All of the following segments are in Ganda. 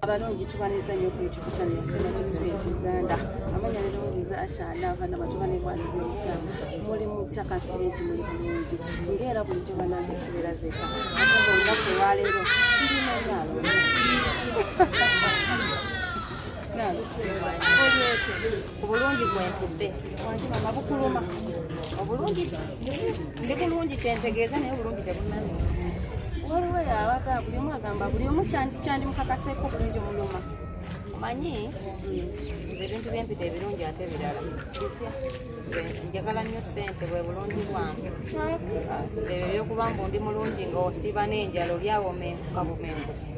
Abalungi, tubaniriza nnyo ku YouTube channel yaffe Life Experience Uganda. Amanya n'eddoboozi nze Asha Naava nabatuba ne bwasibye mutya, muli mutya? Kansubire nti muli bulungi ng'era bulijjo. Banange, sibeera zeka, ate ng'olunaku olwaleero ndina Naalongo. Naalo, oli otya? Obulungi bwentudde. Wangi mama, bukuluma? Obulungi, ndi bulungi kyentegeeza, naye obulungi tebunanuma. Waliwo yabaga buli omu agamba buli omu kyandimukakaseeko obulungi omuluma. Omanyi nze ebintu byempita ebirungi ate birala. Bitya? Nze njagala nnyo ssente, bwe bulungi bwange. Nze ebyo ebyokuba mbu ndi mulungi ng'osiiba n'enjala, olyawo omenkuka bumenkusi.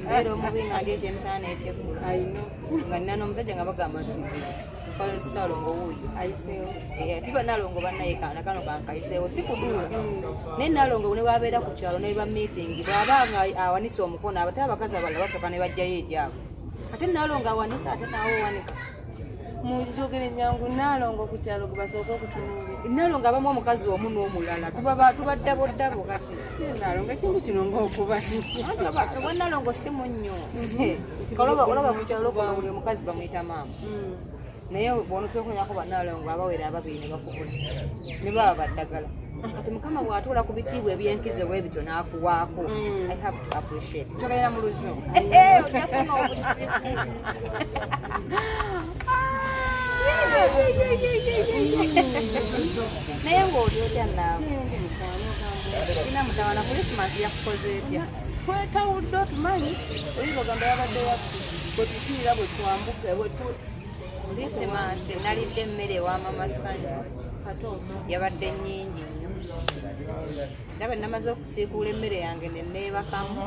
Mbeera omubi nga ndi ekyemisana n'ekyeggulo. Ayino. Nga nina n'omusajja nga bagamba nti Saalongo wuuyo. Ayiseewo. Tuba nalongo bannaye, kaana kano kankayiseewo, si kuduula, naye nalongo ne bwabeera ku kyalo ne ba meeting, bw'aba nga awanise omukono, ate abakazi abalala basooka ne bajjayo egyabwe, ate nalongo awanise, ate naawe owanika. Mu njogera ennyangu, Naalongo ku kyalo gwe basooka okutunuulira. Nalongo abamu omukazi omu n'omulala tuba ddabo ddabo kati. Naalongo, ekintu kino ng'okuba Anti oba nalongo si munnyo. Olaba ku kyalo kuno buli omukazi bamuyita maama, naye bw'onotukunyako bannalongo abawera ababiri ne bakubula ne baba baddagala. Kati Mukama bw'atuula ku bitiibwa ebyenkizo bwe bityo n'akuwaako, I have to appreciate. Tobeera mu luzungu, ojja funa obuzibu. Naye ng'oli otya naawe? Ndi mukwano, ogamba? Ina mutawana, Krisimansi yakukoze etya? Twetawudde, otumanyi oyinza ogamba yabadde yaffe bwe tufiira bwe twambuka bwe tu Krisimansi nalidde emmere ewa Mama Sanyu. Katooto. Yabadde nnyingi nnyo. Ndaba namaze okusiikuula emmere yange ne neebakamu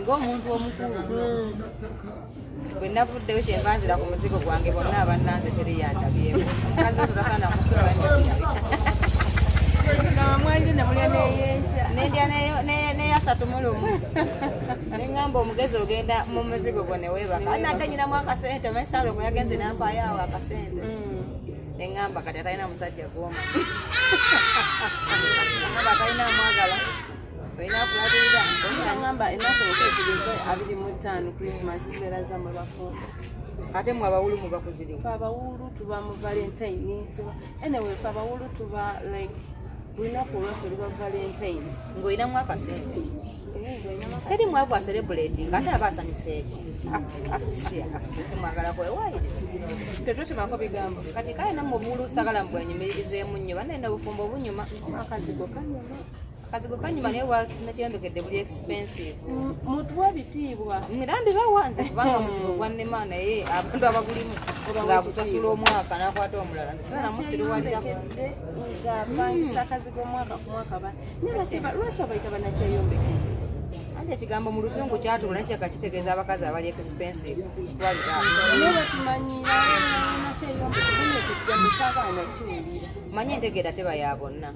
ng'omuntu omukulu. Bwe navuddeyo, kyenva nzira ku muzigo gwange, bonna abannanze teri yandabyeko. Omukazi we totasaana kufuba. Gamba mwalire ne mulya n'eyenkya. Nendya n'eyasatu mu lumu, neŋŋamba omugezi ogenda mu muzigo gwo ne weebaka, nate nyinamu akasente maisalo gwe yagenze nampaayo awo akasente. Neŋŋamba kati atalina musajja gwoma ŋŋamba atalina amwagala, olina akulabirira. Ngamba ennaku ekugeze 25, Christmas zibeera zammwe bafumbo. Ate mwe abawulu muba kuziriwa? Fe abawulu tuba mu Valentine, tuba anyway, fe abawulu tuba like buli lunaku olwaffe luba Valentine. Ng'olinamu akasente. Eh, ng'olinamu Teri mwavu acelebrating, ate aba asanyuseeko temwagala kwewayiriza. Tetwetemako bigambo. Kati kale nammwe obuwulu sagala mbwenyumirizeemu nnyo, bannaye, obufumbo bunyuma. Akazigo kanyuma. Akazigo kanyuma, naye wakinakyeyombekedde buli expensive. Mutuwa bitiibwa. Era mbibawa nze, kubanga omuzigo gwannema, naye abantu abagulimu ng'agusasula omwaka n'akwata omulala ntisanamusiruwalirako. Kyeyombekedde ng'apangisa akazigo omwaka ku mwaka ba naye lwaki babayita bannakyeyombekedde? Anti ekigambo mu luzungu kyatulula nkyeka kitegeeza abakazi abali expensive, kitwalira. Naye batumanyira nakyeyombekedde, naye ekyo ekigambo saagaana kiwulira. Manye entegeera teba ya bonna.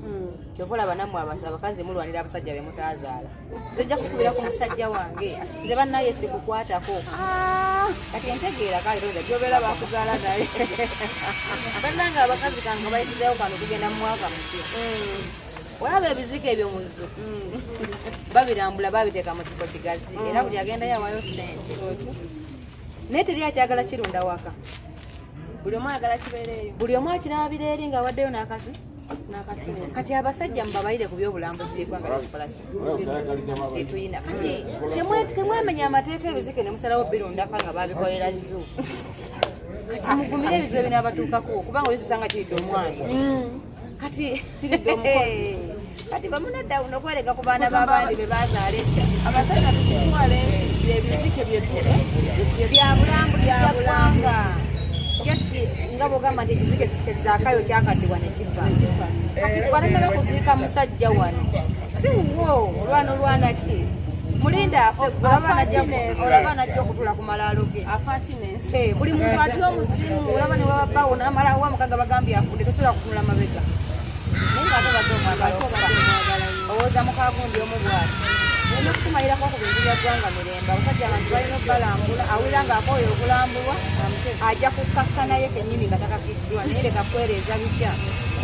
Kyova olaba nammwe abakazi mulwanira abasajja be mutaazaala. Nze nja kukubira ku musajja wange, nze bannaye sikukwatako. Kati entegeera kale toyinza gyobeera bakuzaala naye. Bannange, abakazi kange bayisizeewo kano tugenda mu mwaka mupya. Olaba ebiziko ebyo muzu babirambula, babiteeka mu kifo kigazi, era buli agendayo awayo ssente, naye teri akyagala kirunda waka. Buli omu ayagala kibeereeyo. Buli omu akirabira eri ng'awaddeyo n'akaki. N'akasente. Kati abasajja mubabalire ku byobulambuzi by'eggwanga lyetukola ki tetuyina. Kati temwemenya amateeka, ebizike ne musalawo birundako nga babikolera zoo. Kati mugumire ebizibu ebinaabatuukako, kubanga oyinza osanga kiridde omwana. Kati Kiridde omukozi. Kati bamunadda nokwereka ku baana b'abandi be bazaala edda. Abasajja tukitwale ebizike byetu Bya bulambuzi bya ggwanga. Just nga bwogamba nti ekizike kyezakayo kyakaddibwa ne kifa, kati walemera kuziika musajja wano si wuwo, olwana olwana ki? Mulinda afe, olaba anajja okutula ku malaalo ge. Afa kinensi. Eh, buli muntu atya omuzimu. Olaba ne wababawo namala wa mukaga bagambye afudde, tosobola kutunula mabega, naye ngaate obadde omwagala okufa, owooza mukagundi omu bwati. Olina okutumalirako ku bintu bya ggwanga mirembe. Abasajja abantu balina okubalambula, awulira ng'akooye okulambulwa, ajja kukkakkanaye kennyini nga takakiddwa, naye leka kwereeza bitya,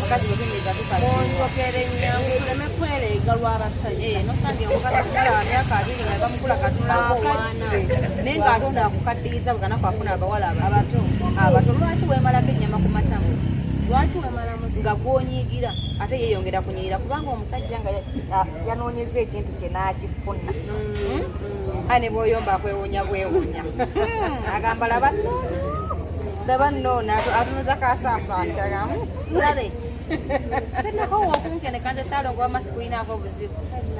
bakazi bwe tuyinza tukazibwa. Onjogera ennyangu, tuleme kwereega lw'abasajja. Nosanga omukazi omuwala wa myaka 20 nga bamukula katunulako owaana naye ng'ate ono akukaddiyiza bwe kanaku afuna abawala abato abato. Lwaki weemalako ennyama ku matamu? Lwaki wemalamu? Nga gwonyiigira ate yeeyongera kunyiira, kubanga omusajja nga yanoonyeza ekintu kye n'akifuna. Ate ne bw'oyomba akwewuunya bwewuunya. Agamba laba nno, laba nno, atunuza kasaasa nti mulabe tenakoowa okunkeneka. Nze Saalongo wamma sikuyinaako obuzibu.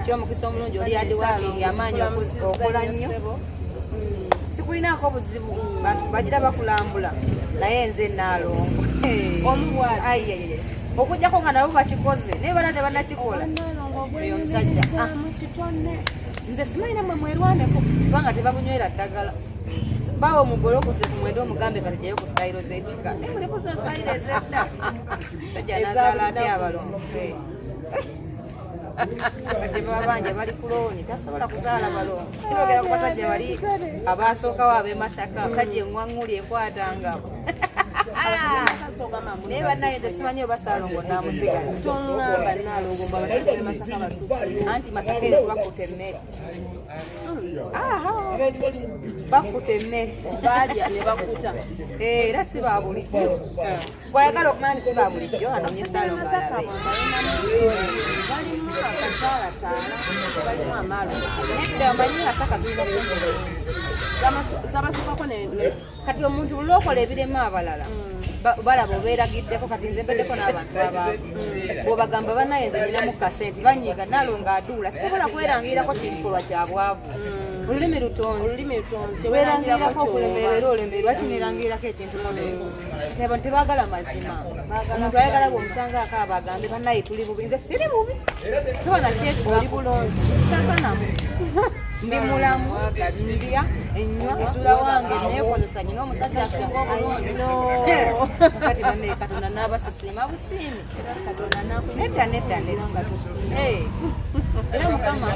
Kyomukisa omulungi oli hard working, amaanyi okola nnyo, sikulinaako buzibu. Bantu bagira bakulambula, naye nze Naalongo Omu bw'ati. Ayiyayiya, okugjako nga nabo bakikoze, naye bana tebanakikola. Oyo omusajja, ah. Mukitone. Nze simanyi nammwe mwerwaneko, kubanga tebabunywera ddagala. Bawe omugolokose ku 9, omugambe kati jayo ku sitayiro z'ekika, naye muliku zino sitayiro ezedda. Sajja nazaala atya abalongo? Badde babanja bali ku looni, tasobola kuzaala balongo. Twogera ku basajja bali abasookawo ab'e Masaka, abasajja eŋŋwaŋŋuli ekwatanga. Naye bannaye nze simanyi oba Saalongo naamusigaza. Toŋŋamba Naalongo mbu abasajja b'e Masaka basufu. Anti Masaka eri bakuta emmere. Aha, bakuta emmere. Baalya ne bakuta. Eh, era si ba bulijjo. Bw'ayagala okumanya nti si ba bulijjo, anoonye Saalongo Masaka alabe. Balimu akataalataala, balimu amaalo. Nedda, omanyi Masaka tulina sente nyingi. Zabasukako ne Kati omuntu buli lwokola ebirema abalala balaba obeeragiddeko. Kati nze mbeddeko n'abantu abaavu, bw'obagamba bannaye nze nyinamu kasente, banyiiga. Nalongo aduula, sisobola kwerangirako kikolwa kya bwavu. Olulimi lutonzi. Olulimi lutonzi. Werangirako okulemerera era olemererwa. Lwaki nerangirako ekintu muno? Kati abantu tebaagala mazima. Omuntu ayagala bw'omusanga akaaba agambe bannaye tuli bubi. Nze siri bubi, soba nakyesiba. Oli bulungi. Sasanamu, ndi mulamu, ndya, enywa, esula wange neekozesa, nyina omusajja asinga obulungi. Kati bannaye Katonda n'abasisiima busiimi. Nedda, nedda, nedda. Eh, era Mukama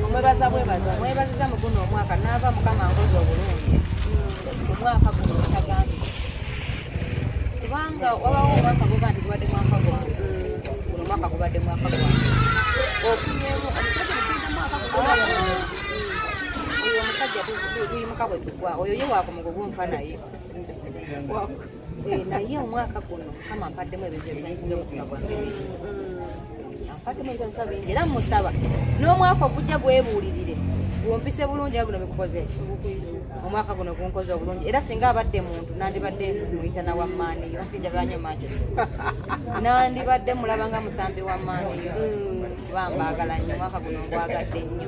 Omwebaza bwebaza. Mwebaziza mu guno omwaka naava Mukama nkoze obulungi. Omwaka guno otagambye, kubanga wabawo omwaka guba nti gubadde mwaka gwange, guno omwaka gubadde mwaka gwange. Ofunyemu omusajja mukuyita mwaka guno? Oyo omusajja tuyimuka bwe tugwa. Oyo ye wakumugugu nfa naye. Eh, naye omwaka guno Mukama mpaddemu ebintu ebisanyusiza omutima gwange bingi, ampaddemu ebisanyusa bingi, era musaba n'omwaka ogujja gwebuulirire gumpise bulungi, era guno bigukoze eki omwaka guno gunkoze obulungi. Era singa abadde muntu nandibadde muyita na wammaaniyo, njagala nnyo Manchester, nandibadde mulaba nga musambi wa Man U, kuba mbaagala nnyo. Omwaka guno ngwagadde nnyo.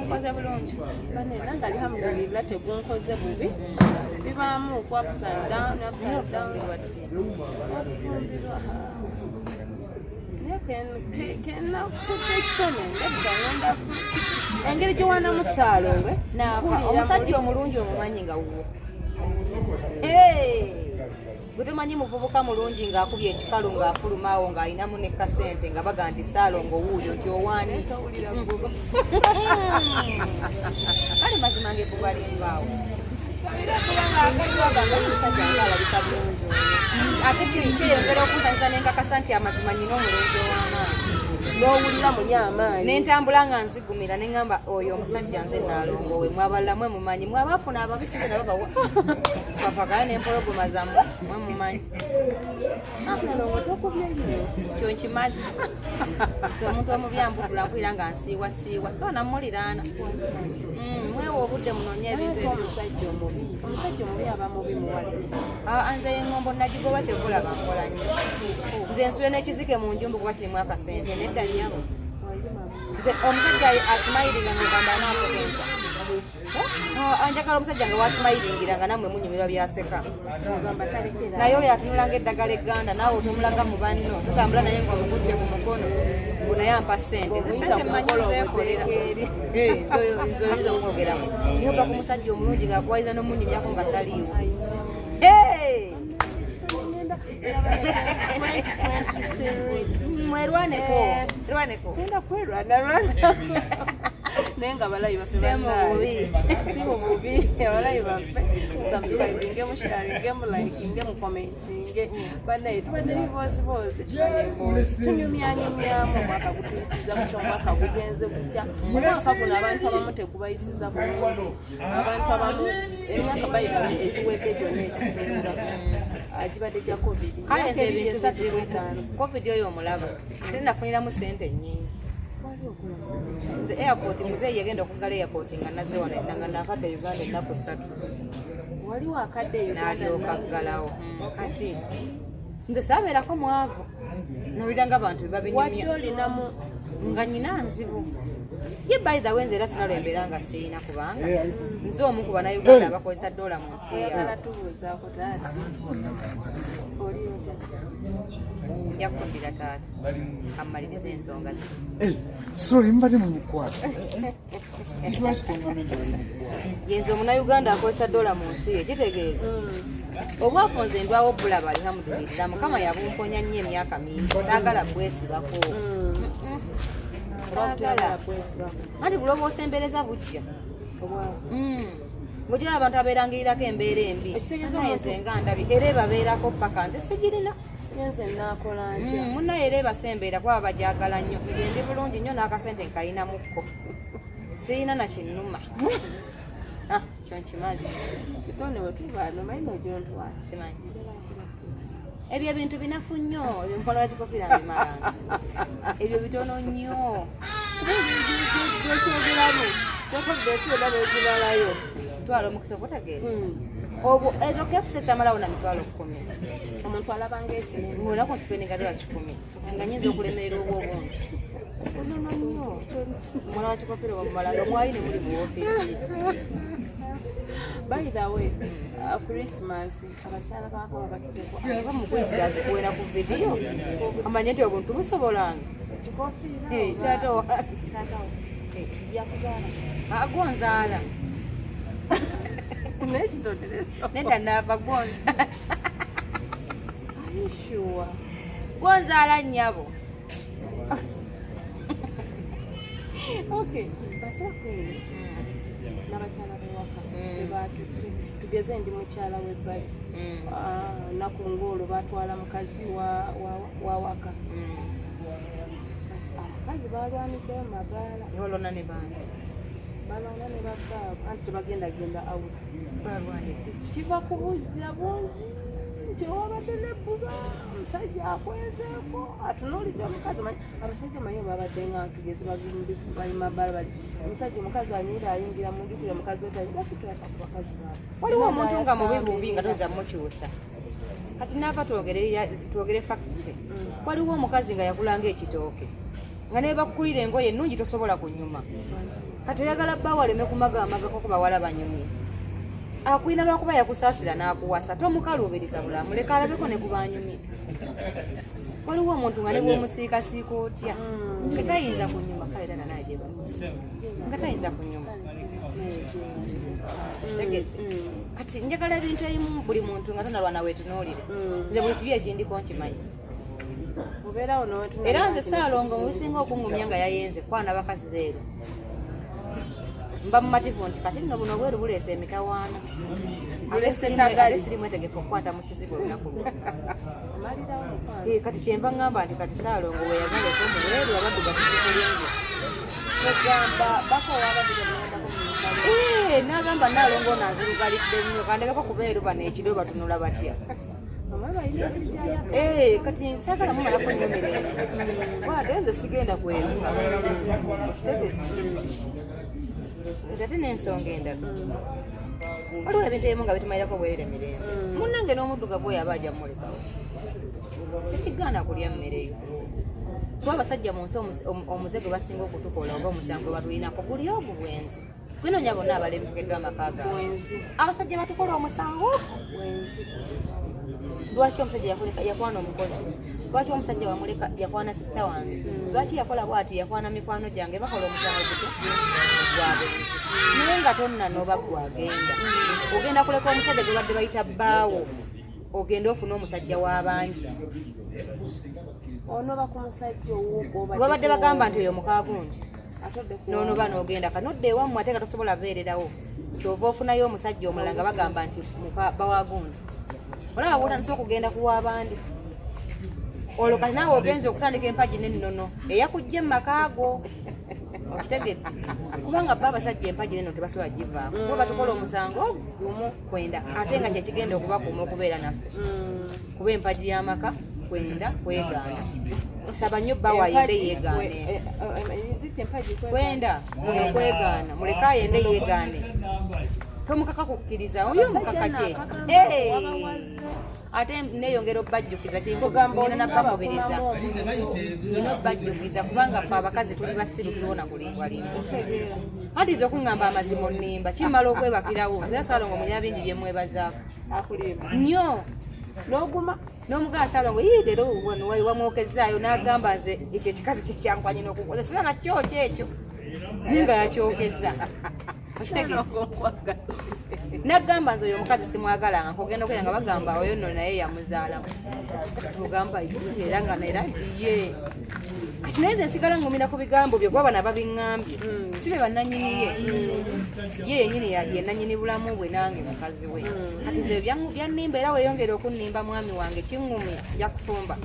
Nkoze bulungi. Bane nange alhamdulillah, tegunkoze bubi. Bibaamu ku ups and down, ups and down. Okufumbirwa, naye kenakuta ekitone ndabika ngenda engeri gyewanamu Saalongo. Naava omusajja omulungi omumanyi nga wuwo. Gwe tomanyi muvubuka mulungi ng'akubye ekikalu ng'afuluma awo ng'alinamu ne kasente nga baga nti Saalongo wuuyo, nti owaani? Kale mazima ng'ebbuba limbaawo. Omusajja nga alabika bulungi oyo, ate kyeyongera okunsanyusa nenkakasa nti amazima nyina omulenzi ow'amaanyi. N'owulira muli amaanyi. Nentambula nga nzigumira, neŋŋamba oyo omusajja nze Naalongo we. Mwabalala mwe mumanyi, mwabafuna ababisi, nze nababawa bafagala n'empologoma zammwe, mwe mumanyi. Nalongo tokubye nnyo. Kyo nkimazi nti omuntu omubi ambutula, mpulira nga nsiiwasiiwa, so namuliraana. Mwewa obudde munoonye ebintu Ate ebyo. omusajja omubi, omusajja omubi aba mubi muwaliti. Ah, nze eŋŋombo nagigoba, kyokulaba nkola nnyo. Nze nsule n'ekizike mu njumbu kuba kirimu akasente. Nedda nnyabo, nze omusajja asimayiringa ngagamba anaaseka enkya. Ah, njagala omusajja nga wasimayiringira nga nammwe munyumirwa byaseka. Ogamba talekera. Naye oyo atunula ng'eddagala egganda, naawe otomulaga mu banno, totambula naye ng'omukutte ku mukono mbu naye ampa ssente. Nze ssente mmanyi zeekolera. Eh, nze oyinza omwogeramu, naye ova ku musajja omulungi ng'akuwaliza n'omunyumyako nga taliiwo. Hey! Mwerwaneko, erwaneko. Genda kwerwanalwana. Naye nga balayi baffe Si mu bubi. Si mu bubi. Abalayi baffe, musubscribinge, musharinge, mulikinge, mucommentinge. Bannaye, tubadde bibooziboozi, emboozi tunyumyanyumyamu. Omwaka gutuyisiza kutya? Omwaka gugenze gutya? Omwaka guno abantu abamu tegubayisiza bulungi. Abantu abamu emyaka bayita egiwedde gyonna egisinga gibadde gya COVID. Kale nze Emyaka ebiri, ebintu esatu, bizibu. etaano. COVID oyo omulaba, ate nafuniramu sente nyingi. Nze airport, muzeeyi yagenda okuggala airport nga nazze wano, nga nakadde Uganda ennaku 3. Wali wakadde Uganda? N'alyoka aggalawo. Kati nze saabeerako mwavu, nowulira nga abantu Wadde bebabinyumya olinamu. Nga nyina nzibu ye. By the way, nze era sinalwa embeera nga siina, kubanga nze omu ku Bannayuganda abakozesa dola mu nsi Oyagala yaabwe. Tubuuzaako taata, oli otya? Nja kuddira taata amaliriza ensonga ze. Sorry, mbadde mumukwata. Lwaki tongambe nti bali mukwata? Yenze omunnayuganda akozesa dola mu nsi ye, kitegeeza obwavu nze ndwawo bulaba. Alhamdulillah, Mukama yabumponya nnyo emyaka mingi, saagala bwesibako. Saagala. Anti buli oba osembereza bujja. Ng'ogira abantu abeerangirirako embeera embi. Ekitegeeza Naye nze nga ndabye era ebabeerako paka nze sigirina. Nze naakola ntya? Munnaye era ebasembeera kuba bajagala nnyo. Nze ndi bulungi nnyo n'akasente nkalinamukko, sirina na kinnuma. Ah, kyo nkimazi. Kitone we tuvaano manyi nogyontwala. Simanyi ebyo ebintu binafu nnyo. Ebyo mukola wa kikofiira mbimalanga, ebyo bitono nnyo. Gyokyogeramu tokodde yonna n'ogimalayo. Twala omukisa okutegeeza obwo ezo kefusa zitamalawo na 100,000. Omuntu alabanga ekinene. Olunaku nsipendinga dola 100, nga nyinza okulemerera obwo obuntu bunono nnyo. Omwana wa kikofiira bamumalanga mwali ne muli mu woofiisi. By the way, Christmas abakyala baako babatuddeko. Oba mukuyitira azikuwera ku vidiyo amanye nti obuntu busobolanga. Kikofiira. Eh, taata wange. Taata wo yakuzaala? Agonzaala. Naye kitoterezo. Nedda, naava gwonzaala. Are you sure? Gwonzaala nnyabo. Okay, basobola n'abakyala bewaka bebatutte. Tugeze ndi mukyala w'ebbali. Ah, naku ngaolwo batwala mukazi wa waka. Abakazi balwaniddeyo magaala. Olona ne bandi. Balwana ne babbaabwe, anti tebagendagenda out. Balwanidde. Kiva ku bujja bungi nti owabadde nebbuba, omusajja akwezeeko, atunuulidde omukazi. Abasajja omanyi babadde nga tugeze bali mabbala, bali omusajja, omukazi anyira ayingira mu njukira omukazi otayi. Lwaki twaka ku bakazi baabwe? Waliwo omuntu nga mubi bubi nga toyinza mukyusa. Kati naava twogere facts. Waliwo omukazi nga yakulanga ekitooke, nga ne bakukulira engoye ennungi tosobola kunyuma. Kati oyagala bbaawo aleme kumagaamagako ku bawala banyumye? Akwina lwakuba yakusaasira n'akuwasa, tomukaluubiriza bulamu, leka alabeko ne kubanyumye. Waliwo omuntu nga ne bw'omusiikasiika otya nga tayinza kunyuma. Kale tata naye gyebamusa nga tayinza kunyuma. Kitegedde? Kati njagala ebintu ebimu buli muntu nga tonalwana weetunuulire. Nze buli kibi ekindiko nkimanyi. Obeerawo nowetunula. Era nze Saalongo mu bisinga okuŋŋumya nga yayenze kwana bakazi beeru, mba mumativu nti kati nno buno obweru buleese emitawaana. Buleese Ate tagali. ate siri mwetegefu okukwata mu kizigo olunaku luno. Omalirawo mukwano. Eh, kati kyenva ŋŋamba nti kati Saalongo weyagala okwomubweru abaddugavu tukulinze. Kwegamba bakoowa abaddugavu bagendako mu lutalo. Eh, n'agamba Naalongo ono anzirugalidde nnyo, kandebeko ku beeru bano ekiro batunula batya. Omwana alina ebijjaya. Eh, kati saagala mumalako nnyo mirembe, ate nze sigenda kweruka. Okitegedde? Kati ate n'ensonga endala, waliwo ebintu ebimu nga bitumalirako bwerere mirembe. Munnange n'omuddugavu oyo aba ajja mulekawo, tekigaana kulya mmereyo, kuba abasajja mu nsi omuze gwe basinga okutukola oba omusango gwe batulinako guli ogwo bwenzi. Gwenonya bonna abalemekeddwa amaka gaabwe. Bwenzi. Abasajja batukola omusango. Bwenzi. Lwaki omusajja yakuleka yakwana omukozi? Lwaki omusajja wamuleka yakwana sisita wange? Lwaki yakola bwati yakwana mikwano gyange? Bakola omusango gutya gwa bwenzi, naye nga tonnanoba gwagenda ogenda kuleka omusajja gwe badde bayita bbaawo, ogende ofune omusajja w'abangi. Onoba ku musajja owugo. Babadde bagamba nti oyo mukagundi. N'onoba n'ogenda kanodda ewammwe ate nga tosobola beererawo, kyova ofunayo omusajja omulala nga bagamba nti bawagundi. Olaba bwotandise okugenda ku w'abandi, olwo kati naawe ogenza okutandika empagi n'ennono eyakujja emmaka go, okitegedde? Kubanga ba abasajja empagi n'ennono tebasobola givaako, kuba batukola omusango gumu kwenda, ate nga kyekigenda okubakuuma okubeera naffe, kuba empagi y'amaka kwenda kwegaana. Tusaba nnyo bba wayende yeegaane. Kwenda muno kwegaana, muleke ayende yeegaane, tomukaka kukkiriza oyo omukaka kye. Ate neyongera obbajjukiza, kingenda nabbakubiriza, nina obbajjukiza, kubanga ffe abakazi tuli basiru, tuwona kulimbwalimba. Anti nze okuŋŋamba amazima onnimba kimmala okwebakirawo. Nze Salongo munya bingi byemwebazaako nnyo. N'oguma. N'omugaa Salongo, yii leero wamwokezaayo, n'agamba nze ekyo ekikazi kikyankwanye n'okunkoza sina nakyokyo ekyo ninga yakyokeza, okitegedde? Nagamba nze oyo omukazi simwagalanga, nkogenda okwera nga bagamba oyo nno naye yamuzaalamu, ogamba era nga era nti ye. Kati naye nze nsigala ngumira ku bigambo bye, kuba bano ababiŋŋambye si be bannanyini ye, ye yenyini ye nannyini bulamu bwe, nange mukazi we. Kati nze byannimba era weeyongera okunnimba, mwami wange, kiŋŋumya, nja kufumba.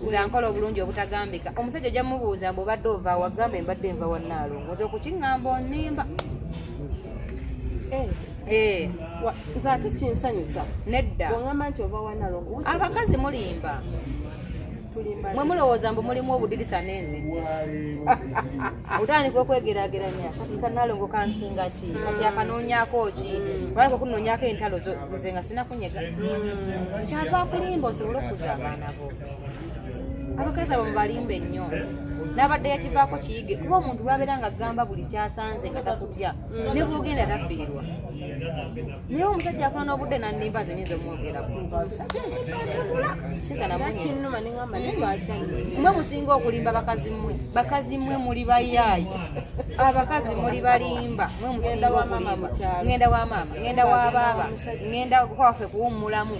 Nze ankola obulungi obutagambika. Omusajja ojja mubuuza mbu obadde ova wagambe mbadde nva wa Nnaalongo, nze okukiŋŋamba onnimba. Eh. Nze ate kinsanyusa. Nedda. Bw'oŋŋamba nti ova wa Nalongo. Abakazi mulimba. Mwe mulowooza mbu mulimu obudirisa n'enzigi, otandika okwegeraageranya, kati kanalongo kansinga ki? Kati akanoonyaako ki? Olwalika okunoonyaako entalo zo, nze nga sinakunyega. Kyava akulimba osobole okukuza abaana bo. Abakazi abo mubalimba ennyo, n'abadde yakivaako kiyige, kuba omuntu lwabeera nga agamba buli kyasanze nga takutya, ne bwogenda tafiirwa. Naye omusajja afuna n'obudde nannimba, nze nyinza omwogerako sinza nakinnuma neŋamba naye lwaki? Mwe musinga okulimba bakazi mmwe, bakazi mmwe muli bayaayi, abakazi muli balimba, mwe musinga okulimba. Ngenda wa maama, ngenda wa baaba, ngenda kwaffe kuwummulamu.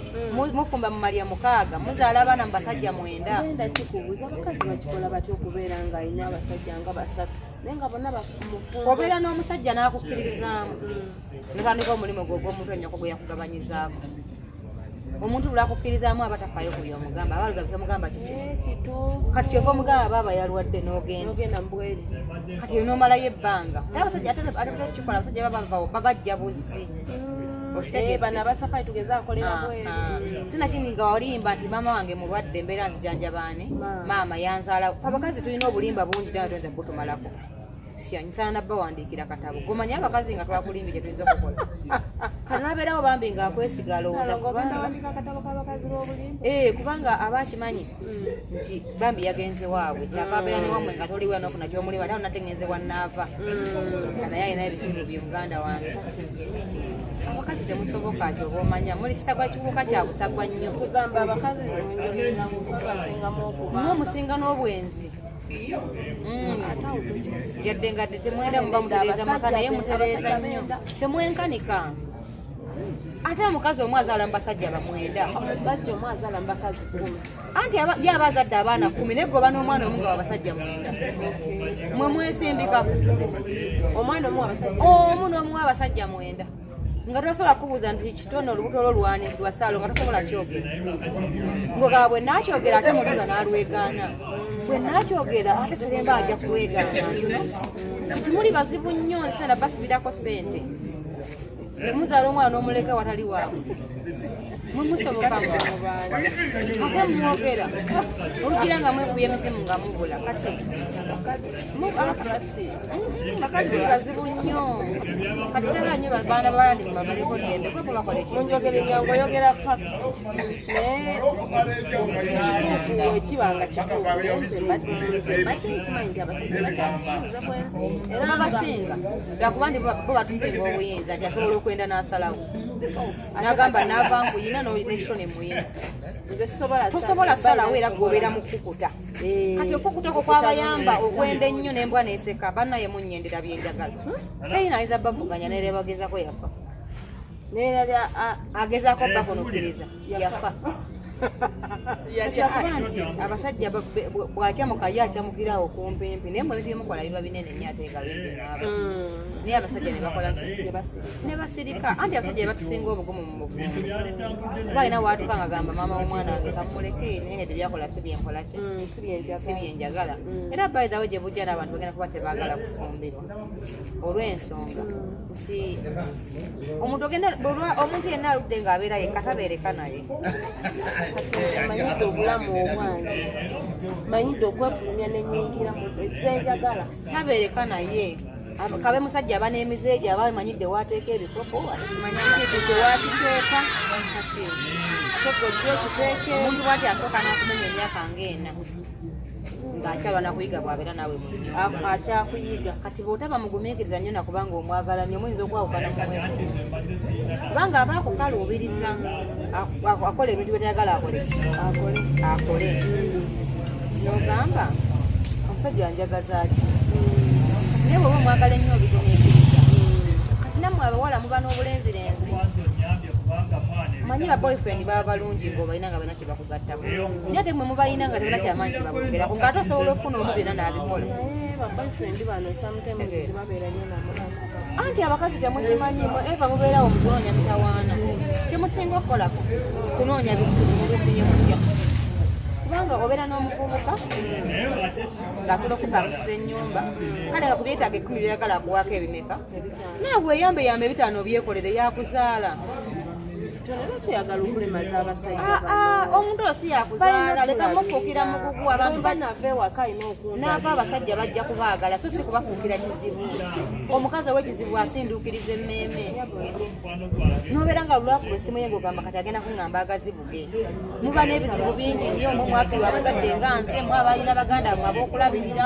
Mufumba mu malya 6, muzaala abaana mu basajja 9. Ngenda kikubuuza, abakazi bakikola batya okubeera nga alina abasajja nga basatu naye nga bonna bamufumbo? Obeera n'omusajja n'akukkiririzaamu, notandika omulimu gwe ogw'omuntu ennyoko gwe yakugabanyizaako. Omuntu lwakukkirizaamu aba tafaayo ku byomugamba, aba aluga byomugamba kiki. Kituufu. Kati kyova omugamba baaba yalwadde n'ogenda. N'ogenda mbweri. Kati noomalayo ebbanga, ate abasajja ate tekikola, abasajja baba bavawo babajja buzzi. Okitegedde? Bano abasafari tugeze akolera bweru. Sinakindi nga walimba nti maama wange mulwadde, embeera nzijanjabaani. Maama. Maama yanzaala. Abakazi tulina obulimba bungi ddala, tuyinza butumalako. Nsaana bawandiikira katabo gomanye abakazi nga twakulimbye gye tuyinza okukola. Kanabeerawo bambi ng'akwesiga, alowooza Nalongo ogenda kubanga wandika akatabo k'abakazi b'obulimba. Eh, kubanga aba akimanyi nti bambi yagenze waabwe, kyava abeera ne wammwe nga toliwo nokuna gyomuliwa, ate nadde ngenze wannaava nga naye alina ebizibu bye. Muganda wange, kati abakazi temusoboka, kyoba omanya muli kisagwa, kiwuka kya busagwa nnyo. Kugamba abakazi njogerera mu basingamu okuba Mmwe musinga n'obwenzi. Yadde nga temwenda muba mutereeza maka, naye mutereeza nnyo, temwenkanika. Ate omukazi omu azaala mu basajja bamwenda. Omusajja omu azaala mu bakazi 10. Anti ye aba azadde abaana 10, naye goba n'omwana omu nga wabasajja 9. Mwe mwesimbikako. Omwana omu abasajja omu n'omuwa abasajja 9, nga tosobola kubuuza nti kitono olubuto lwo lwani, nti lwa Saalo, nga tosobola kyogera, ngogaba bwe naakyogera ate mulinga n'alwegaana, bwe naakyogera ate Seremba ajja kulwegaana ntino. Kati muli bazibu nnyo, nsena basibirako ssente ne muzaala omwana n'omuleka watali waabwe. Mwe musoboka ate mwogera olugira nga mwekuya emizimu nga mubula. Kati bakazi muli bazibu nnyo. Kati sera nnyo baana babandi mubamaleko ddembe kuba bakola ekintu. Munjogera enyangu, oyogera fact, naye kituufu wekiba nga kituufu. Naye nze mbadde nkimanyi nti abasajja bakyakusinza bwenzi. Era babasinga lwakuba nti bo batusinga obuyinza, nti asobola okwenda n'asalawo n'agamba naava nkuyina n'ekitone muyina. Nze sisobola. Tosobola salawo, era gobeera mu kukuta. Kati okukutako kwabayamba okwenda ennyo n'embwa n'eseka bannaye munnyendera byenjagala, teyina ayinza bavuganya nerebagezako yafa. Nerabya. Agezaako bakunukkiriza yafa. Kuba nti abasajja bw'akyamuka ye akyamukira awo kumpimpi, naye mwe ebintu byemukola biba binene nnyo ate nga bingi n'aba, naye abasajja ne bakola ki? Ne basirika. Anti abasajja batusinga obugumu mu bufumbo, kuba alina waatuka nga gamba, "Maama w'omwana wange kamuleke, naye nga tebyakola si byenkola ki, si byenjagala." Era by the way, gye bujja n'abantu bagenda kuba tebaagala kufumbirwa olw'ensonga nti omuntu ogenda omuntu yenna aludde ng'abeera yekka tabeereka naye. Manyidde obulamu obwange, manyidde okwefulumya nenyingira zenjagala. Tabeereka naye. Kabe musajja aba n'emize gye, aba amanyidde waateeka ebikopo, ate simanya ekyo kyewakiteeka. Kati ate gojja okiteeke. Omuntu bwati asooka n'akumenya emyaka ng'ena ng'akyalwa nakuyiga bw'abeera naawe mu nnyumba. Akyakuyiga. Kati bw'otaba mugumiikiriza nnyo nakubanga omwagala nnyo, muyinza okwawukana mu mwezi gumu, kubanga aba akukaluubiriza akola ebintu byetayagala akole ki? Akole. Akole. Kinogamba omusajja anjagaza ki? Kati naye bw'oba omwagala ennyo obigumiikiriza. Kati nammwe abawala muba n'obulenzirenzi. Manyi ba boyfriend baba balungi ng'obalina nga balina kyebakugattako, naye ate mwe mubalina nga tebina kyamaanyi kyebabongerako, ng'ate osobola okufuna omu byonna n'abikola. Naye ba boyfriend bano sometimes tebabeera nnyo namukazi. Anti abakazi temukimanyi mwe eva mubeerawo mu kunoonya mitawaana. Kyemusinga okukolako kunoonya bizibu mubifunye mutya? Kubanga obeera n'omuvubuka ng'asobola okupangisiza ennyumba, kale nga ku byetaaga 10 byeyagala akuwaako ebimeka, nawe weeyambeyamba ebitaano obyekolere, yakuzaala. Tonera kyoyagala okulemaza abasajja. Ah, ah, omuntu oyo si yakuzaala, leka mufuukira mugugu. Abantu nava ewaka alina okunda. Naava abasajja bajja kubaagala, so si kubafuukira kizibu. Omukazi ow'ekizibu asinduukiriza emmeeme, nobeera nga lwakuba essimu ye ng'ogamba kati agenda kuŋŋamba agazibu ge. Muba n'ebizibu bingi nnyo, mwe mwafiirwa abazadde nga nze, mwe abalina baganda mwe ab'okulabirira,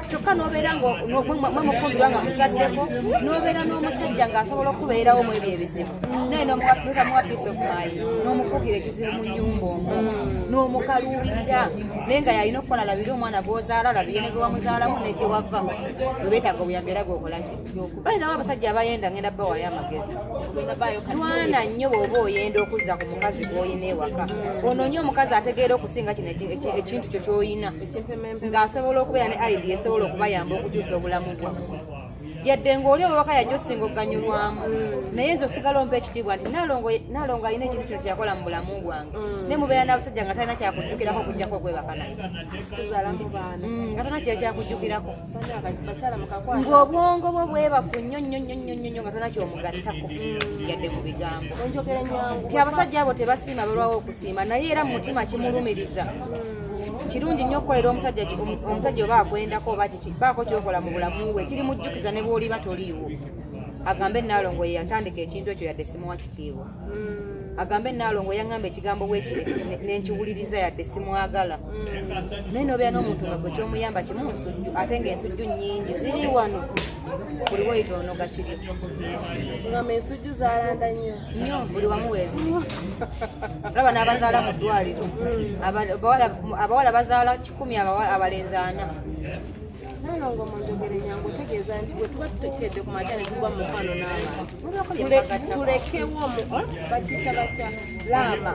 kyokka n'obeera nga mwe mufumbirwa nga muzaddeko, n'obeera n'omusajja ng'asobola okubeerawo mu ebyo ebizibu, naye notamuwa peace of mind, n'omufuukira ekizibu mu nnyumba omwo, n'omukaluubirira, naye nga yalina okukola alabire omwana gw'ozaala, alabire ne gwe wamuzaalamu ne gye wava. Bwe beetaaga obuyambi era gweokola ki? Bayinzawo abasajja abayenda, ngenda bawayo amagezi. Lwana nnyo bw'oba oyenda okuzza ku mukazi gw'olina ewaka, onoonye omukazi ategeera okusinga kino ekintu kyo ky'olina, ng'asobola okubeera ne idea esobola okubayamba okukyusa obulamu bwammwe. Yadde ng'oli owewaka yajja osinga okuganyulwamu, naye nze osigala ompa ekitiibwa nti Naalongo alina ekintu kino kyeyakola mu bulamu bwange. Naye mubeera n'abasajja nga talina kyakujjukirako okuggyako okwebaka naye. Tuzaalamu baana. Nga talina kye kyakujjukirako. Bakyala mukakwata. Ng'obwongo bwo bwebafu nnyo nnyo nnyo nnyo nnyo nnyo, nga tolina kyomugattako yadde mu bigambo. Enjogera enyangu. Nti abasajja abo tebasiima, balwawo okusiima, naye era mu mutima kimulumiriza. Kirungi nnyo okukolera omusajja. Omusajja oba akwendako oba kiki, baako kyokola mu bulamu bwe kirimujjukiza ne bw'oliba toliiwo, agambe Naalongo ye yatandika ekintu ekyo yadde simuwa kitiibwa, agambe Naalongo yaŋŋamba ekigambo bwekiri nenkiwuliriza yadde simwagala. Naye nobeera n'omuntu nga gwe kyomuyamba kimu nsujju, ate ng'ensujju nnyingi ziri wano, buli woyita onoga kiri. Ngamba ensujju zalanda nnyo. Nnyo, buli wamu weeziri. Olaba n'abazaala mu ddwaliro. Abawala bazaala 100, abalenzi 40. Nalongo, mu njogera enyangu otegeeza nti bwe tuba tutekedde ku makya ne tugwa mu mukwano n'abantu, Mubeeko bye mubagattako. tulekewo bakiyita batya, laama?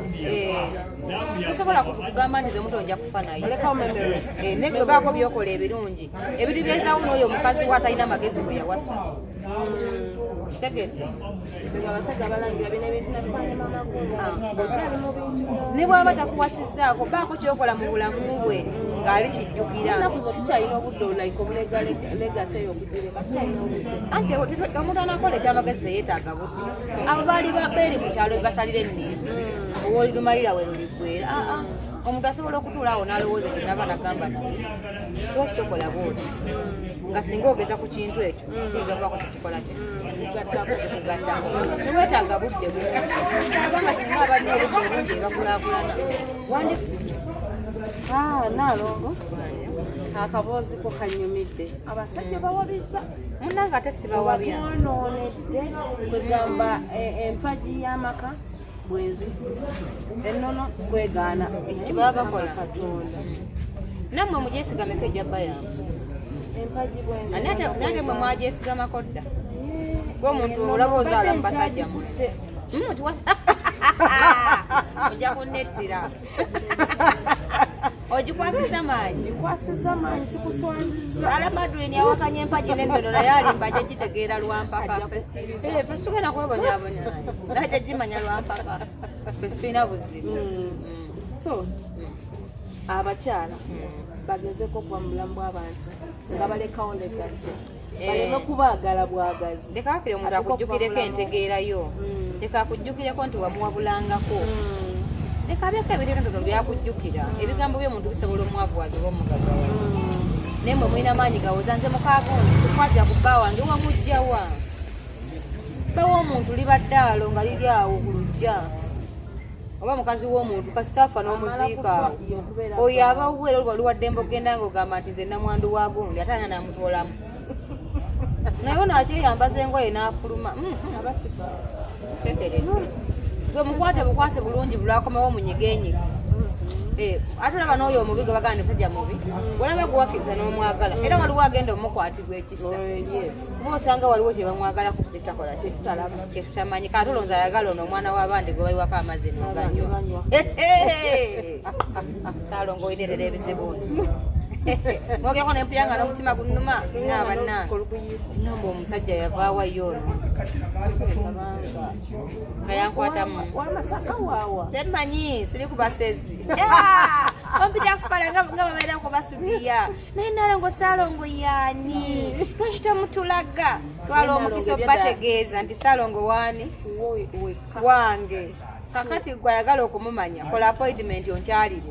Tosobola kugamba nti ze omuntu ojja kufa naye. Olekawo memory. Eh, ne gwe baako byokola ebirungi ebiribeezaawo n'oyo omukazi we atalina magezi bwe yawasa. Kitegedde? Abasajja abalangira bino ebintu nabikwanye mama gundi okyali mu bintu. Ne bw'aba takuwasizzaako, baako kyokola mu bulamu bwe ng'ali kijjukira. Ennaku zino tukyalina obudde, like obulega legacy eyo okugireka, tukyalina obudde. Anti omuntu anakola ekyamagezi teyeetaaga budde. Abo baali beeri mu kyalo bebasalira ennimbi, owoolirumalira we luliggwera. Aa, omuntu asobola okutuula awo n'alowooza ekyo naba nagamba, naye lwaki tokola bwoti, nga singa ogeza ku kintu ekyo kiyinza okubaako tekikola ki kikugattako. Teweetaaga budde bungi, kubanga singa abalina obudde obungi bakulaakulana wandi. Ah, Naalongo, akaboozi ko kanyumidde. Abasajja bawabiza. Munnange, ate sibawabya. Batwonoonedde. Kwegamba empagi y'amaka bwenzi, ennono kwegaana. Ekyo baba bakola. Katonda. Nammwe mugyesigameko, ejja bayamba. Empagi bwenzi. Nate mwe mwagyesigamako dda. Gwe omuntu olaba ozaala mu basajja mwe. Ojja kunnettira. Ogikwasiza maanyi. Nkwasiza maanyi, sikuswaziza. Sala Madrine awakanya empagi n'ennono naye alimba ajja gitegeera lwampaka. Eh, ffe tugenda kwebonyabonya. Naye ajja gimanya lwampaka. Ffe tulina buzibu. So abakyala bagezeko okuba mu bulamu bw'abantu nga balekawo legacy, baleme kubaagala bwagazi. Leka wakiri omuntu akujjukireko entegeera yo. Leka akujjukireko nti wamuwabulangako. Leka abyeko ebintu byakujjukira. Ebigambo by'omuntu bisobola omwavuwaza oba omugagawaza. Naye mwe mulina maanyi gawoza nze mukaagundi sikwatira ku bba wange wamugjawa. Bba w'omuntu liba ddaalo nga liri awo ku luggya. Oba mukazi w'omuntu kasita afa n'omuziika awo. Oyo aba wuwe era oluba luwaddembe okugenda ng'ogamba nti nze namwandu wa gundi ate ani anaamutoolamu. Naye ono akyeyambaza engoye n'afuluma. Sekerere. Gwe mukwate bukwase bulungi bulwakomawo munyigenyige. Eh, ate olaba n'oyo omubi gwe bagamba nti musajja mubi, olaba guwakkiriza n'omwagala era waliwo agenda omukwatibwa ekisa. Kuba osanga waliwo kye bamwagalako kyetakola kyetutamanyi. Kati olowooza ayagala ono omwana w'abandi gwe bayiwako amazzi noganywa. Saalongo oyinirera ebizibu nti mwogerako nempulira nga n'omutima gunnuma nga bannange ngamba omusajja yavaawa ye ono nga yankwatamu Wamasaka waawa. Kyemmanyi siri ku basezi ompita kufala nga babeera kubasubiya naye Nalongo Saalongo yaani lwaki tomutulaga? Twala omukisa obategeeza nti Saalongo waani wange. Kakati gwe ayagala okumumanya kola appointment onkyalire.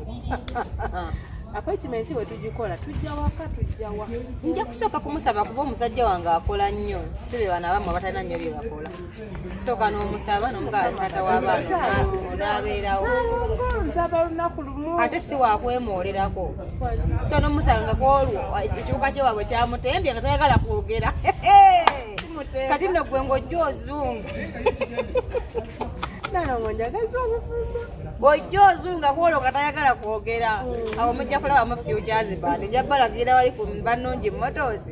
Appointment bwe tugikola tujja waka, tujja wa. Nja kusooka kumusaba kuba omusajja wange akola nnyo, si be bano abamu abatalina nnyo bye bakola. Sooka n'omusaba n'omugaa taata w'abaana onaabeerawo. Saalongo nsaba olunaku lumu. Ate si wakwemoolerako. So n'omusanga kwolwo ekiwuka kyewaabwe kyamutembye nga tayagala kwogera. Kati nno gwe ng'ojja ozunga. Nalongo njagaza obufumbo. Ojja ozunga kwolwo nga tayagala kwogera. Awo mujja kulabamu futures band. Nja balagira wali ku Bannungi Motors.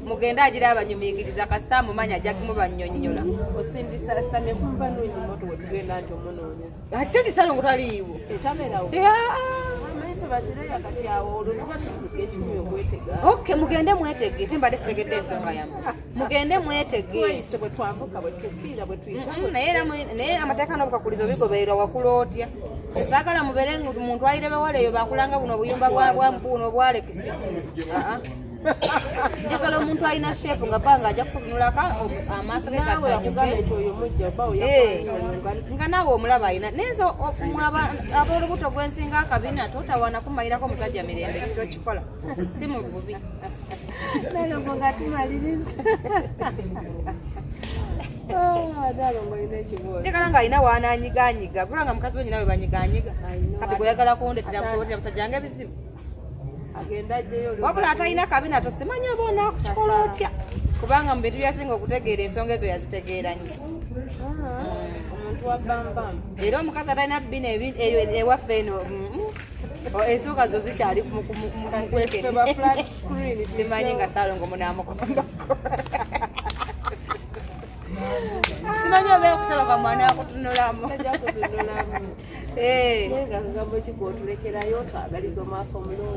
Mugende agira abanyumiikiriza kasita amumanya ajja kumubannyonnyola. Osindisa sitamye kumva nungi moto we tugenda nti omunoonyeza. Ate ti Saalongo taliiwo. Etabeerawo. Amanyi tebasireyo kati awo olwo tuba tutuuka ekikumi okwetega. Okay, mugende mwetege. Te mbadde sitegedde ensonga yammwe. Mugende mwetege. Tweyise bwe twambuka bwe tukkirira bwe tuyita. Naye era naye amateeka n'obukakulizo bigobererwa wakula otya? Saagala mubeere nga muntu ayire bawala eyo bakulanga buno obuyumba bwa buno obwalekisi. Njagala omuntu alina sheepu nga bbanga ajja kukutunulako amaaso ge gasanyuke. Nga naawe omulaba alina. Naye nze ab'olubuto gwe nsinga akabina totawaana kumalirako omusajja mirembe tokikola. Si mu bubi. Nalongo nga tumaliriza. Nalongo alina ekibuuzo. Njagala ng'alina w'anaanyigaanyiga. Gula nga mukazi we nyina we banyigaanyiga. Kati gw'oyagala kundetera kusobolera musajja nga ebizibu. Agenda ajjeyo. Wabula atalina kabina tosimanyi oba onaakukikola otya. Kubanga mu bintu byasinga okutegeera ensonga ezo yazitegeera nnyo. Omuntu wa bambam. Era omukazi atalina bina eyo ewaffe eno ensuuka zo zikyali mu kwekene. Simanyi nga Saalongo munaamukombako. Simanyi oba okusaba kwa mwana akutunulamu.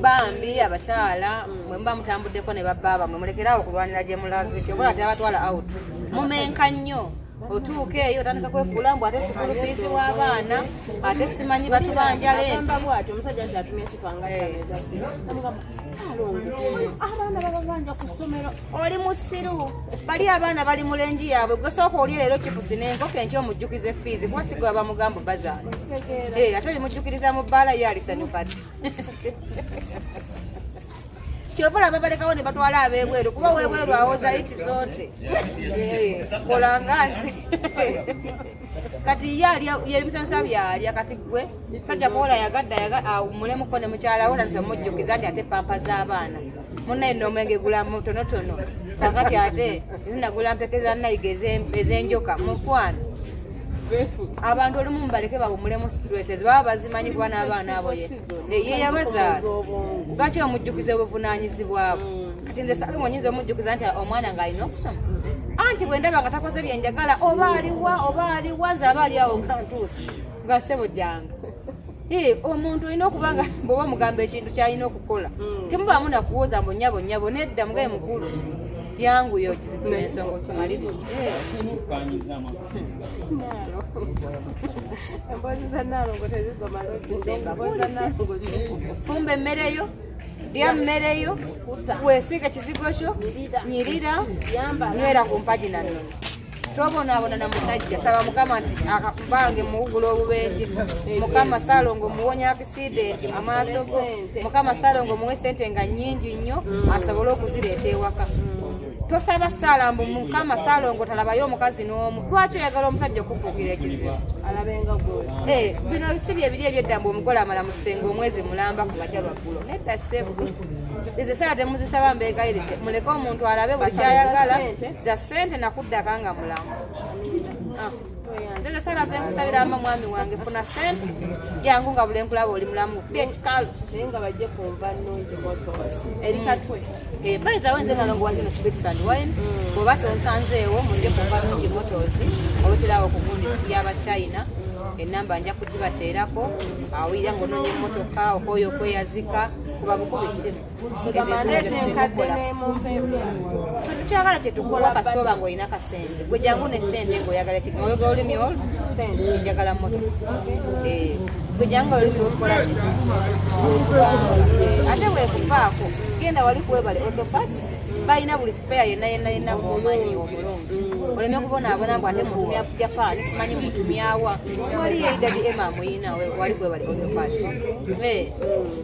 Bambi abakyala mwe muba mutambuddeko ne babba bamwe mulekeraawo okulwanira gye mulaze nti obola teabatwala out mumenka nnyo. Otuuka eyo otandika kwefuula mbu ate sukulu fiizi w'abaana ate simanyi batubanja lenti. Bw'atyo omusajja nti atumye kipanga Saalongo abaana bababanja ku ssomero. Oli musiru, bali abaana bali mu lengi yaabwe. Gwe sooka olye leero chipusi n'enkoko enkya omujjukize fiizi kuba si gwe bamugamba bazaala. Ate olimujjukiriza mu bbaala ye alisanyuka ddi? Kyova olaba balekawo ne batwala ab'ebweru kuba ow'ebweru awoza iti zote. Kola nga nze. Kati ye alya ebisansa byalya kati gwe sajja kuwola yagadde awummulemuko ne mukyala we olabisa omujjukiza nti ate pampa z'abaana. Munnaye nno omwenge gula mutonotono kakati ate nagula mpeke za nayiga ez'enjoka mukwano. Abantu olumu mubaleke bawummulemu stresses baba bazimanyi kuba n'abaana abo ye ye yabazaala. Lwaki omujjukiza obuvunaanyizibwa bwo? Kati nze Saalongo nyinza omujjukiza nti omwana ng'alina okusoma. Anti bwe ndaba nga takoze bye njagala oba aliwa oba aliwa nze aba ali awo nga ntuuse nga ssebo jjanga. Omuntu olina okuba nga bw'oba omugamba ekintu ky'alina okukola, temubaamu nakuwoza mbu nnyabo nnyabo, nedda, mugaye mukulu, yanguya okizitira ensonga okimalirize. Emboozi za Naalongo tezigwa malojji, emboozi za Naalongo zigwa. Fumba emmere yo, lya mmere yo, weesiika ekizigo kyo, nyirira, nywera ku mpagi na nnono, tobonaabona na musajja. Saba Mukama nti bange muwugula obubenje, Mukama Saalongo muwonya akisidenti amaaso go, Mukama Saalongo muwe sente nga nnyingi nnyo asobole okuzireeta ewaka. Tosaba saala mbu Mukama Saalongo talabayo omukazi n'omu. Lwaki oyagala omusajja okufuukira ekizibu? Alabenga gwe. Bino si bye biri ebyedda mbu omugole amala mu kisenge omwezi mulamba ku makya lwaggulo. Nedda ssebo, ezo saala temuzisaba, mbeegayiridde, muleke omuntu alabe buli kyayagala za ssente nakuddaka nga mulamu. Nze saala zenkusabira, ama mwami wange, funa ssente jangu nga buli nkulaba oli mulamu byekikalu. Naye nga bajje ku Nva Nnungi Motors eri Katwe. By the way, nze Nalongo wa Hino Spirits and Wine. Bw'oba tonsanzeewo, mujje ku Nva Nnungi Motors, obuterawo ku gundi y'Abachina. Enamba nja kugibateerako awulira ng'onoonya emmotoka, okwoyo okweyazika, kuba bukuba essimu. Kugamba ndeeta enkadde n'emumpembe. Tukyagala kyetukuwa kasita oba ng'olina kasente. Gwe jangu ne ssente ng'oyagala oyagala olulimi olwo, njagala mmotoka. Gwe jangu olulimi olukola ki, ate bwekuvaako genda wali kuwebale Auto Parts, balina buli spare yenna yenna yenna gwomanyi omulungi, oleme kubonaabona mbu ate mutumya Japan, simanyi mutumyawa. Wali AWM amuyina wali kwebale Auto Parts.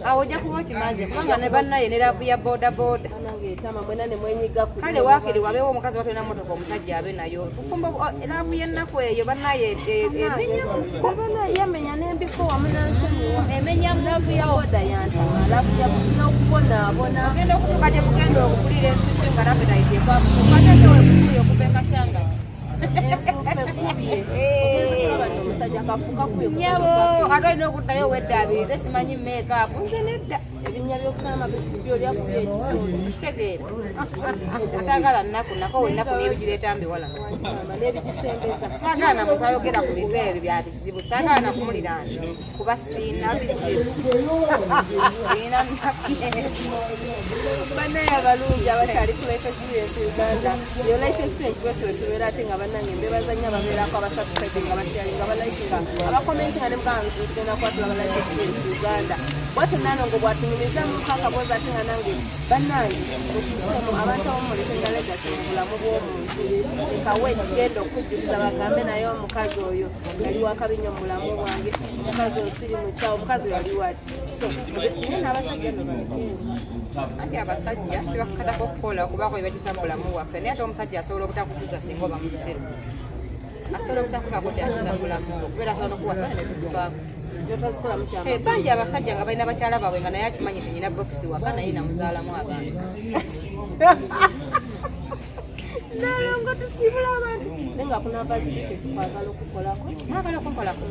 Awo ojja kuba okimaze, kubanga ne bannaye ne love ya boda boda. Nange etama mwena ne mwenyiga ku Kale waakiri wabeewo omukazi batolina motoka, omusajja abe nayo. Tufumba love y'ennaku eyo bannaye emenya. Sebana yamenya n'embiko wamu nansonyiwa. Emenya. Love ya boda yantama, love y'okubonaabona. Ogenda okutuuka gye mugenda okukulira ensusu nga naffe nayiteekwamukwatete wekukuye okuva ekasanga. Enfuufu ekubye, ogenda okulaba nti omusajja kafuka kubye. Nyabo, ate olina okuddayo weddaabirize, simanyi makeup, nze nedda. Ebinnya by'okusama byolya kubye ekisolo. Kitegeera, saagala nnaku nako ennaku n'ebigireeta mbiwala. N'ebigisembeza. Saagala na muntu ayogera ku bintu ebyo bya bizibu, saagala na kumuliraana kuba siina bizibu, siina nnaku. Bannaye abalungi abakyali ku Life Experience Uganda, yo Life Experience bwetyo wetubeera. Ate nga bannange mbebaza nnyo ababeerako, abasubscribe, nga basharinga, abalikinga, abakomentinga ne mugamba nti tugenda kuba tulaba Life Experience Uganda. Bwatyo Nalongo bwatunyumizamu kakaboozi. Ate nga nange bannange mukyusemu abantu abamu, mulekenga legacy mu bulamu bw'omuntu, kikawe ekigenda okukujjukiza, bagambe naye omukazi oyo yali wakabi nnyo mu bulamu bwange, omukazi oyo siri mukyawo, omukazi oyo yali waki. So naye n'abasajja no balekeni. Anti abasajja kibakakatako okukola okubaako bye bakyusa mu bulamu bwaffe, naye ate omusajja asobola obutakutuusa singa oba musiru, asobola obutakubaako kyakyusa mu bulamu bwo, kubeera asobola nokuwasa nezikuvaako. Gyotazikolamu kyama. Bangi abasajja nga balina bakyala baabwe nga naye akimanyi nti nyina bokisi waka, naye namuzaalamu abaana. Nalongo, tusiibula abantu, naye nga kunavazibiti tukwagala okukolako. Mwagala okunkolako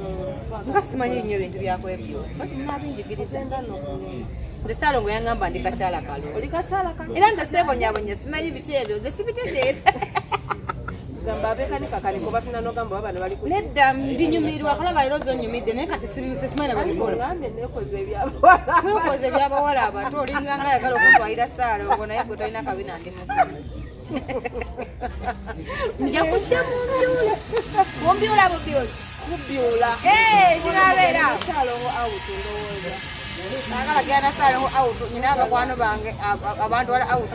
nga simanyi nnyo ebintu byakwebyo, bazi munabinjigiriza. Genda nokulungi. Nze Saalongo yangamba ndi kakyala kalo. Oli kakyala kalo. Era nze seebonyabonya, simanyi biki ebyo, nze sibitegeera. Gamba abekanika kaniko batuna nogamba oba bano bali ku Nedda, mbinyumirwa kalaba leero zonyumidde, naye kati simanyi na bwebikola. Ngambye nekoze ebyabawala. Wekoze ebyabawala abato, olinga nga ayagala okuntwalira Saalongo, naye gwe tolina kabina, ndi mukulu, nja kujja mumbyula mumbyula bubyula. Kubyula. Kinabeera. Saalongo out, ndowooza. Agala genda Saalongo out, nyina abakwano bange abantu wala out.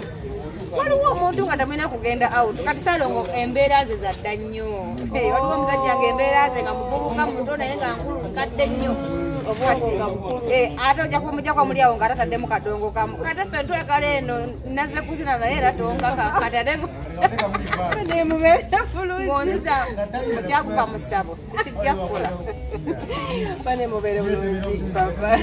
Waliwo omuntu nga tamulina kugenda out. Kati Saalongo embeera ze zadda nnyo. Waliwo omusajja nga embeera ze nga muvubuka muto naye nga nkulu, nkadde nnyo. Obwongo nga bukulu. Ate ojja kumujja kwa muli awo nga tataddemu kadongo kamu. Kati ffe ntwekala eno nazze kuzina naye era tonkaka kati ate Nemubeera bulungi. Ng'onziza kyakuva mu ssabo, sijja kukola. Bane, mubeere bulungi, baba.